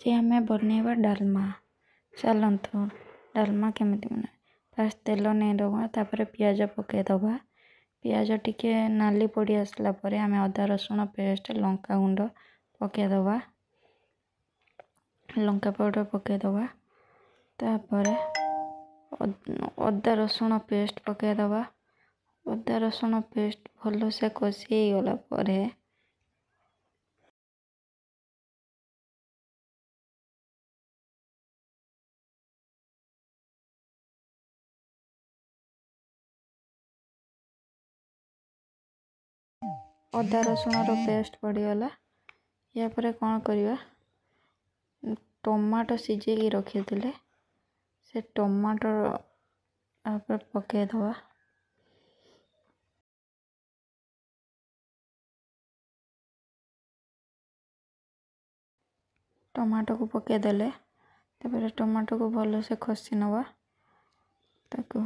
ଆଜି ଆମେ ବନେଇବା ଡାଲମା। ଚାଲନ୍ତୁ ଡାଲମା କେମିତି ବନାଏ। ଫାଷ୍ଟ ତେଲ ନେଇଦେବା, ତାପରେ ପିଆଜ ପକାଇଦେବା। ପିଆଜ ଟିକେ ନାଲି ପଡ଼ି ଆସିଲା ପରେ ଆମେ ଅଦା ରସୁଣ ପେଷ୍ଟ, ଲଙ୍କା ଗୁଣ୍ଡ ପକାଇଦେବା, ଲଙ୍କା ପାଉଡ଼ର ପକାଇଦେବା। ତାପରେ ଅଦା ରସୁଣ ପେଷ୍ଟ ପକାଇଦେବା। ଅଦା ରସୁଣ ପେଷ୍ଟ ଭଲସେ କଷି ହେଇଗଲା ପରେ ଅଦା ରସୁଣର ପେଷ୍ଟ ପଡ଼ିଗଲା। ୟା ପରେ କ'ଣ କରିବା, ଟମାଟୋ ସିଝେଇକି ରଖିଥିଲେ ସେ ଟମାଟୋ ତାପରେ ପକାଇଦେବା। ଟମାଟୋକୁ ପକାଇଦେଲେ ତାପରେ ଟମାଟୋକୁ ଭଲସେ ଖସି ନେବା, ତାକୁ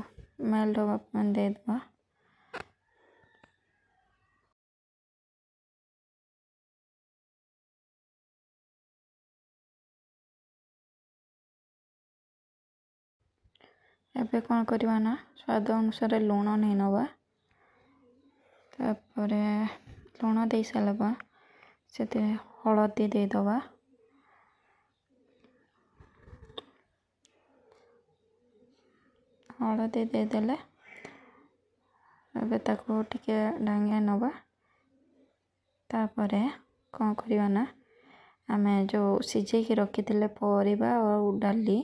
ମେଲ୍ଟ ହେବା ପାଇଁ ଦେଇଦେବା। ଏବେ କ'ଣ କରିବା ନା, ସ୍ୱାଦ ଅନୁସାରେ ଲୁଣ ନେଇ ନେବା। ତାପରେ ଲୁଣ ଦେଇ ସାରିଲା ପରେ ସେଥିରେ ହଳଦୀ ଦେଇଦେବା। ହଳଦୀ ଦେଇଦେଲେ ଏବେ ତାକୁ ଟିକେ ଢାଙ୍ଗି ନେବା। ତାପରେ କ'ଣ କରିବା ନା, ଆମେ ଯେଉଁ ସିଝେଇକି ରଖିଥିଲେ ପରିବା ଆଉ ଡାଲି,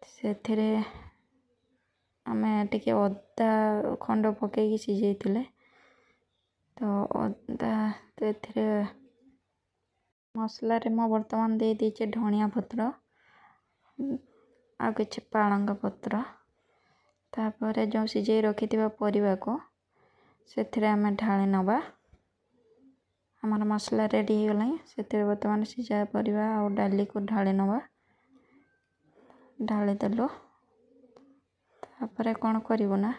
ସେଥିରେ ଆମେ ଟିକେ ଅଦା ଖଣ୍ଡ ପକାଇକି ସିଝେଇଥିଲେ, ତ ଅଦା ସେଥିରେ ମସଲାରେ ମୁଁ ବର୍ତ୍ତମାନ ଦେଇଦେଇଛି ଧଣିଆ ପତ୍ର ଆଉ କିଛି ପାଳଙ୍ଗ ପତ୍ର। ତାପରେ ଯେଉଁ ସିଝେଇ ରଖିଥିବା ପରିବାକୁ ସେଥିରେ ଆମେ ଢାଳି ନେବା। ଆମର ମସଲା ରେଡ଼ି ହେଇଗଲାଣି। ସେଥିରେ ବର୍ତ୍ତମାନ ସିଝା ପରିବା ଆଉ ଡାଲିକୁ ଢାଳି ନେବା। ଢାଳିଦେଲୁ। ତାପରେ କ'ଣ କରିବୁ ନା,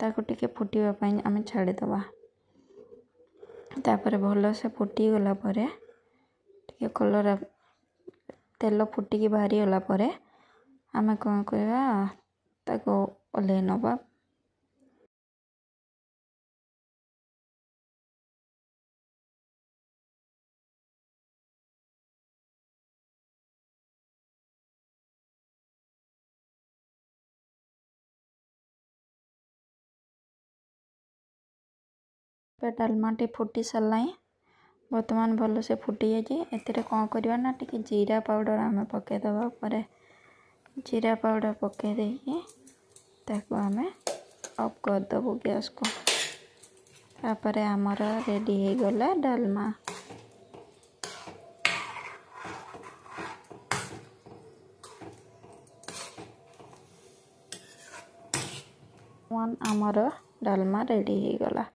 ତାକୁ ଟିକେ ଫୁଟିବା ପାଇଁ ଆମେ ଛାଡ଼ିଦେବା। ତାପରେ ଭଲସେ ଫୁଟିଗଲା ପରେ ଟିକେ କଲରା ତେଲ ଫୁଟିକି ବାହାରିଗଲା ପରେ ଆମେ କ'ଣ କରିବା, ତାକୁ ଓହ୍ଲେଇ ନେବା। ଡାଲମାଟି ଫୁଟି ସାରିଲାଣି, ବର୍ତ୍ତମାନ ଭଲସେ ଫୁଟିଯାଇଛି। ଏଥିରେ କ'ଣ କରିବା ନା, ଟିକେ ଜିରା ପାଉଡ଼ର ଆମେ ପକାଇଦେବା। ପରେ ଜିରା ପାଉଡ଼ର ପକାଇ ଦେଇକି ତାକୁ ଆମେ ଅଫ୍ କରିଦେବୁ ଗ୍ୟାସ୍କୁ। ତାପରେ ଆମର ରେଡ଼ି ହେଇଗଲା ଡାଲମା। ଆମର ଡାଲମା ରେଡ଼ି ହେଇଗଲା।